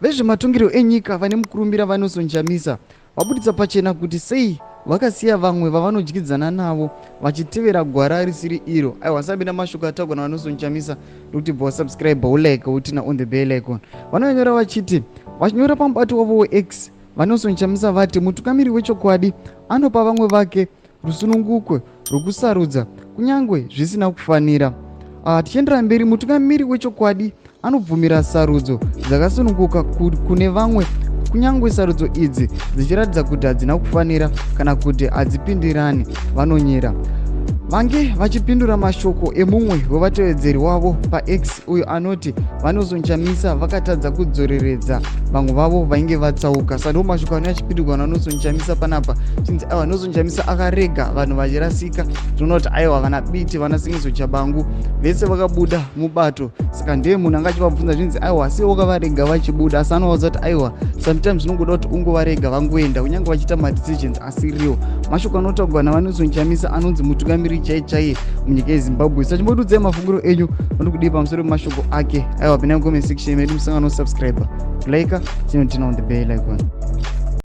Vezvematongerwo enyika vane mukurumbira VaNelson Chamisa vabuditsa pachena kuti sei vakasiya vamwe vavanodyidzana navo vachitevera gwara risiri iro. Aiwa, sabina mashoko ataurwa naVaNelson Chamisa nekuti bva wasubscribe, ulike, utina on the bell icon. Vanonyora vachiti, vachinyora pamubato wavo weX, VaNelson Chamisa vati mutungamiri wechokwadi anopa vamwe vake rusununguko rwokusarudza kunyange zvisina kufanira. Tichiendera mberi, mutungamiri wechokwadi anobvumira sarudzo dzakasununguka kune vamwe kunyange sarudzo idzi dzichiratidza kuti hadzina kufanira kana kuti hadzipindirani. Vanonyera vange vachipindura mashoko emumwe wevatevedzeri wavo paX uyo anoti VaNelson Chamisa vakatadza kudzoreredza vamwe vavo vainge vatsauka. Saka ndiwo mashoko anouya achipindurwa naNelson Chamisa panapa, chinzi aiwa, Nelson Chamisa akarega vanhu vachirasika. Tinoona kuti aiwa, vana Biti, vana Sengezo Tshabangu, vese vakabuda mubato. Saka ndiye munhu anga achivabvunza zvinzi aiwa, asi wakavarega vachibuda. Asi anovaudza kuti aiwa, sometimes unongoda kuti ungovarega vangoenda kunyange vachiita madecisions asiriwo. Mashoko anotaurwa naVaNelson Chamisa anonzi mutungamiri chai chaiye munyika yeZimbabwe. Saka chimbodudzai mafungiro enyu vanokudii pamusoro pemashoko ake. Aiwa, pinai comment section medu, musangano subscribe, like, tinotina on the bell icon.